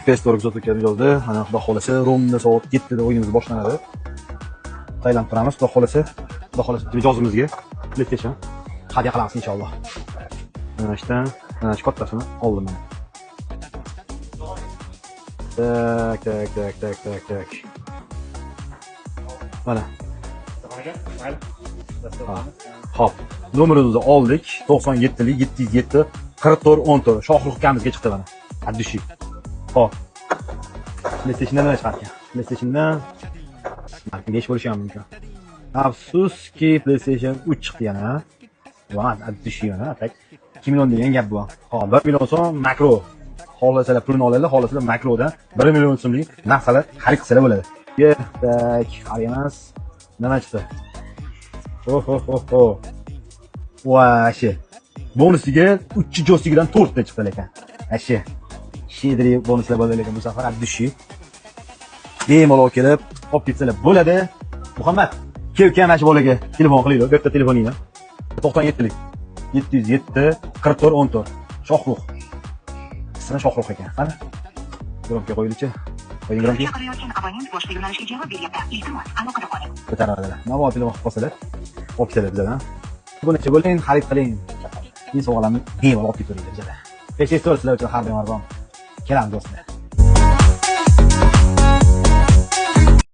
PS4 kuzatuvga yozdi. Mana, xudo xolasa, ровно soat 7 da o'yinimiz boshlanadi. Tayyorlanib turamiz, xudo xolasa. Xudo xolasa, mijozimizga PlayStation hadya qilamiz inshaalloh. Mana shu mana shu kattasini oldim mana. Так, так, так, так, так, так. Mana. Ha. Xo'p, nomerimizni oldik. 97lik 707 44 14. Shohrux ukamizga chiqdi mana. От души. Xo'p. PlayStation'dan nima chiqarkan? PlayStation'dan balki 5 bo'lishi ham mumkin. Afsuski, PlayStation 3 chiqdi yana. Va от души yana, так. 2 million degan gap bu. Xo'p, 1 million so'm Makro. Xohlasalar pulini oladilar, xohlasalar Makrodan 1 million so'mlik narsalar xarid qilsalar bo'ladi. Так, qaraymiz. Nima chiqdi? Ho ho ho ho. Вообще. Bonusiga 3 joystikidan 4 ta chiqdi lekin. Вообще. Щедрый bonuslar bo'ldi lekin bu safar от души. Bemalol kelib, olib ketsalar bo'ladi. Muhammad, kel, kel, mana shu bolaga telefon qilinglar, bu yerda telefoningni. 97lik 707 44 14. Shohrux. Ismi Shohrux ekan. Qani? Громкий qo'yilichi. Qo'ying громкий. Chaqirayotgan abonent boshqa yo'nalishga javob beryapti. Iltimos, aloqada qoling. Ko'taradilar. Navoiy telefon qilib qolsalar, olib ketadi bizdan. Buguncha bo'ling, xarid qiling. Keyin sovg'alarni bemalol olib ketaveringlar bizada. PS4 sizlar uchun har doim arzon. Kelamiz, do'stlar.